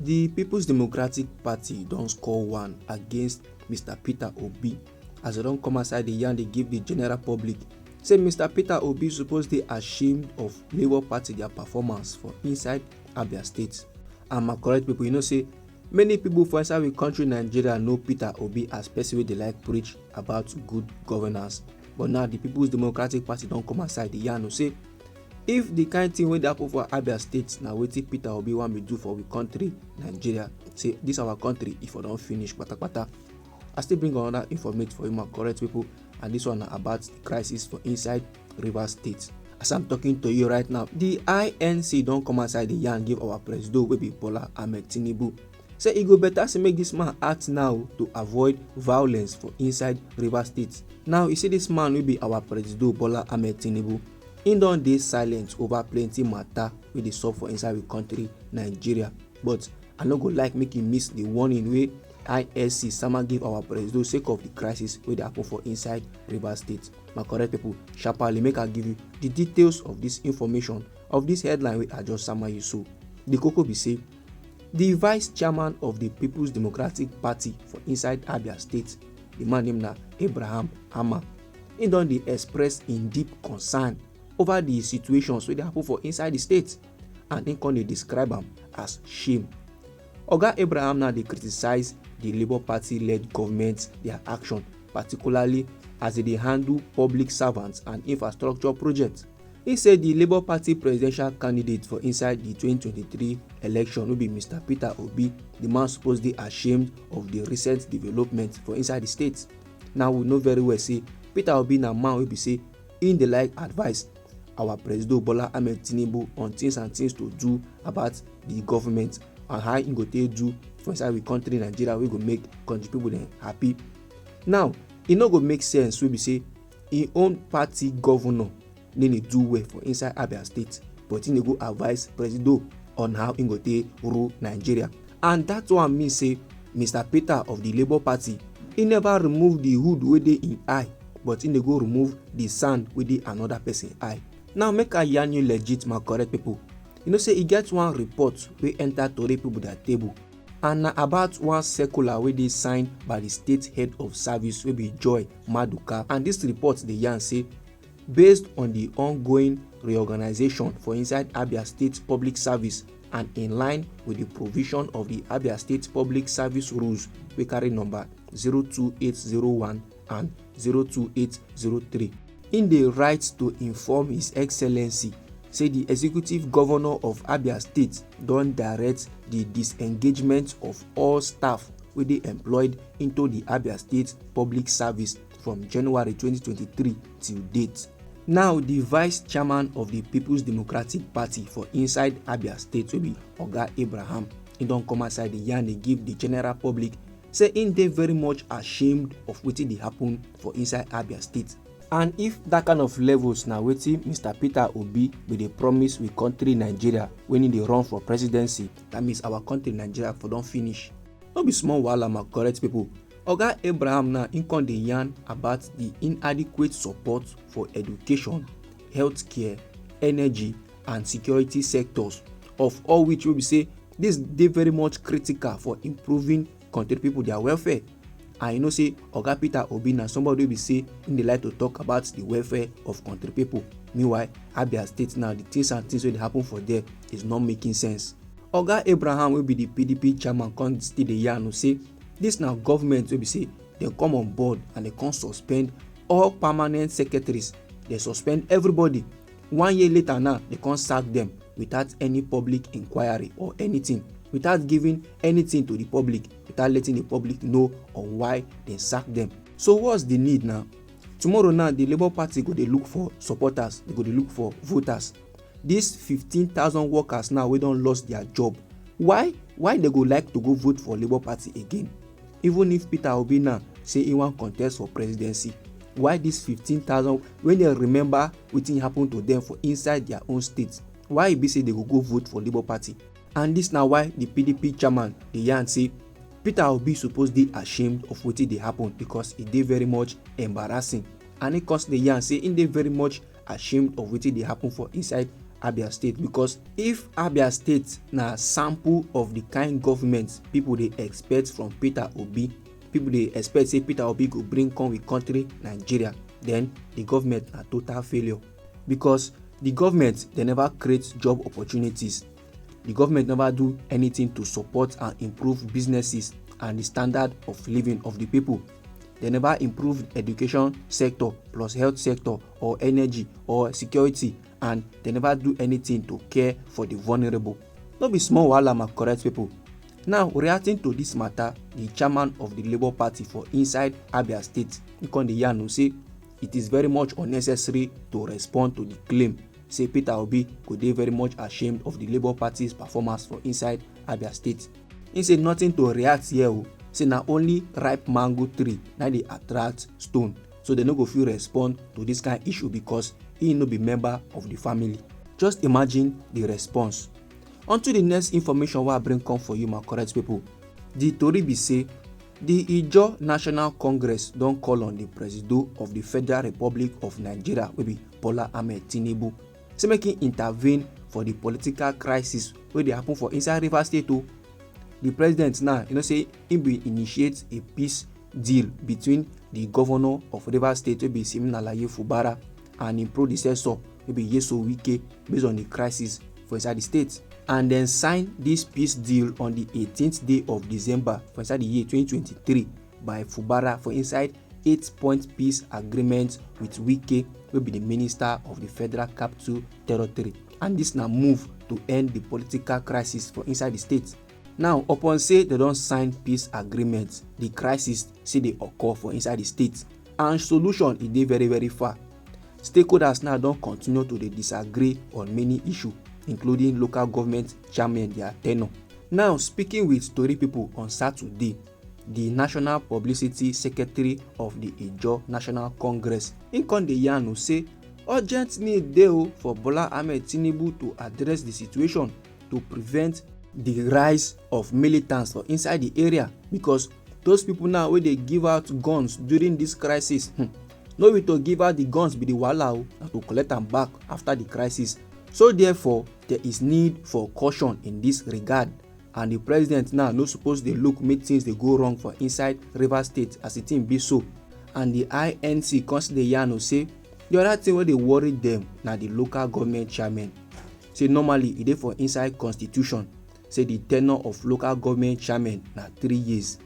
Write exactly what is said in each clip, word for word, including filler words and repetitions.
The People's Democratic Party don score one against Mister Peter Obi as dem don come outside dey yarn dey give the general public say Mister Peter Obi suppose dey ashamed of Labour Party their performance for inside Abia State. And my correct people, you know say many people for inside we country Nigeria know Peter Obi as person wey dey like preach about good governance. But now the People's Democratic Party don come outside dey yarn say if the kind thing wey dey happen for Abia State na wetin Peter Obi wan be do for we country Nigeria, say this our country e for don finish patapata. I still bring another informate for you, my correct people, and this one na about the crisis for inside Rivers State. As I'm talking to you right now, the I N C don come outside dey yarn give our presido wey be Bola Ahmed Tinubu say e go better say make this man act now to avoid violence for inside Rivers State. Now you see this man wey be our presido Bola Ahmed Tinubu, he don dey silent over plenty matter wey dey sup for inside we country Nigeria. But I no go like make you miss the warning wey I S C sama give our presido sake of the crisis wey dey happen for inside Rivers State. My correct people, sharparly make I give you the details of this information, of this headline wey I just sama you so. The koko be say the vice chairman of the People's Democratic Party for inside Abia State, the man name na Abraham Hama, he don dey express im deep concern over the situations wey dey happen for inside the state, and he come dey describe am as shame. Oga Abraham now dey criticize the Labour Party-led government their action, particularly as e dey handle public servants and infrastructure projects. He say the Labour Party presidential candidate for inside the twenty twenty-three election wey be Mister Peter Obi, the man suppose dey ashamed of the recent development for inside the state. Now we know very well say Peter Obi na man wey be say he dey like advice our presido Bola Ahmed Tinubu on things and things to do about the government and how he go take do for inside we country Nigeria wey go make country people dem happy. Now e no go make sense wey be say im own party governor no dey do well for inside Abia State, but im dey go advise presido on how im go take rule Nigeria. And that one mean say Mister Peter of the Labour Party, he never remove the hood wey dey im eye, but im dey go remove the sand wey dey another person eye. Now make I yarn you legit, my correct people. You know say e get one report wey enter tori people their table, and na about one circular wey dey signed by the state head of service wey be Joy Maduka, and this report dey yarn say based on the ongoing reorganization for inside Abia State Public Service and in line with the provision of the Abia State Public Service Rules wey carry number zero two eight zero one and zero two eight zero three, im dey write to inform His Excellency say the executive governor of Abia State don direct the disengagement of all staff wey dey employed into the Abia State Public Service from January twenty twenty-three till date. Now the vice chairman of the People's Democratic Party for inside Abia State wey be Oga Abraham, he don come outside dey yarn dey give the general public say im dey very much ashamed of wetin dey happen for inside Abia State. And if that kind of levels na wetin Mister Peter Obi bin dey promise we country Nigeria when he dey run for presidency, that means our country Nigeria for don finish. No be small wahala, my correct people. Oga Abraham now im come dey yarn about the inadequate support for education, healthcare, energy and security sectors, of all which wey be say this dey very much critical for improving country people their welfare. And you know say Oga Peter Obi na somebody wey be say im dey like to talk about the welfare of country people. Meanwhile, Abia State now, the things and things wey dey happen for there is not making sense. Oga Abraham wey be the P D P chairman come still dey yarn say this na government wey be say dem come on board and dem come suspend all permanent secretaries. Dem suspend everybody. One year later now, dem come sack dem without any public inquiry or anything, without giving anything to the public, without letting the public know on why dem sack dem. So what's the need now? Tomorrow now, the Labour Party go dey look for supporters, dem go dey look for voters. These fifteen thousand workers now wey don lost their job, why why dem go like to go vote for Labour Party again? Even if Peter Obi now say he wan contest for presidency, why these fifteen thousand, when dem remember wetin happen to dem for inside their own state, why e be say dem go go vote for Labour Party? And this na why the P D P chairman dey yarn say Peter Obi suppose dey ashamed of wetin dey happen, because e dey very much embarrassing. And he come still dey yarn say he dey very much ashamed of wetin dey happen for inside Abia State, because if Abia State na sample of the kind government people dey expect from Peter Obi, people dey expect say Peter Obi go bring come with country Nigeria, then the government na total failure, because the government dey never create job opportunities. The government never do anything to support and improve businesses and the standard of living of the people. They never improve education sector plus health sector or energy or security, and they never do anything to care for the vulnerable. No be small wahala, my correct people. Now, reacting to this matter, the chairman of the Labour Party for inside Abia State, he come dey yarn say it is very much unnecessary to respond to the claim say Peter Obi go dey very much ashamed of the Labour Party's performance for inside Abia State. He say nothing to react here o, say na only ripe mango tree na dey attract stone, so they no go fit respond to this kind issue because he no be member of the family. Just imagine the response. Onto the next information wey I bring come for you, my correct people. The tori be say the Ijaw National Congress don call on the Presido of the Federal Republic of Nigeria, wey be Bola Ahmed Tinubu, say make he intervene for the political crisis wey dey happen for inside Rivers State o. The president now, you know say he bin initiate a peace deal between the governor of Rivers State, wey be Siminalayi Fubara, and him predecessor, wey be Nyesom Wike, based on the crisis for inside the state. And dem sign this peace deal on the eighteenth day of December for inside the year twenty twenty-three by Fubara for inside eight-point peace agreement with Wike, wey be the Minister of the Federal Capital Territory. And this na move to end the political crisis for inside the state. Now, upon say they don sign peace agreement, the crisis still dey occur for inside the state, and solution e dey very, very far. Stakeholders now don continue to dey disagree on many issues, including local government chairman their tenure. Now, speaking with tori people on Saturday, the National Publicity Secretary of the Ijaw National Congress, he come dey yarn o say urgent need dey o for Bola Ahmed Tinubu to address the situation to prevent the rise of militants for inside the area, because those people now wey dey give out guns during this crisis, hmm, no be to give out the guns be the wahala o, na to collect am back after the crisis. So therefore, there is need for caution in this regard, and the president now no suppose dey look make things dey go wrong for inside Rivers State as the thing be so. And the I N C come still dey yarn o say the other thing wey dey worry dem na the local government chairman. Say normally e dey for inside constitution say the tenure of local government chairman na three years,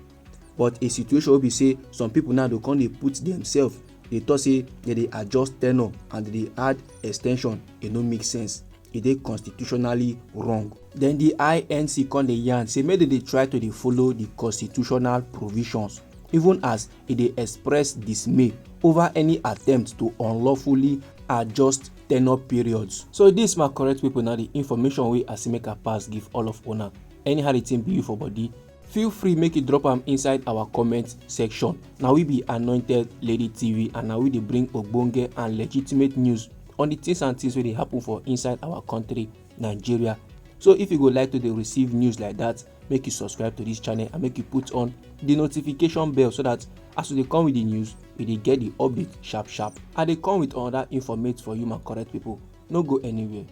but a situation wey be say some people now dey come dey put themselves dey talk say dem dey adjust tenure and dem dey add extension, e no make sense, e dey constitutionally wrong. Then the I N C come dey yarn say make dem dey try to dey follow the constitutional provisions, even as e dey express dismay over any attempt to unlawfully adjust tenure periods. So this, my correct people, na the information wey I see make I pass give all of una. Anyhow the thing be you for body, feel free make you drop am inside our comment section. Na we be Anointed Lady T V, and na we dey bring ogbonge and legitimate news on the things and things wey dey happen for inside our country, Nigeria. So if you go like to dey receive news like that, make you subscribe to this channel and make you put on the notification bell, so that as we dey come with the news, you dey get the update sharp sharp. I dey come with another informate for you, my correct people. No go anywhere.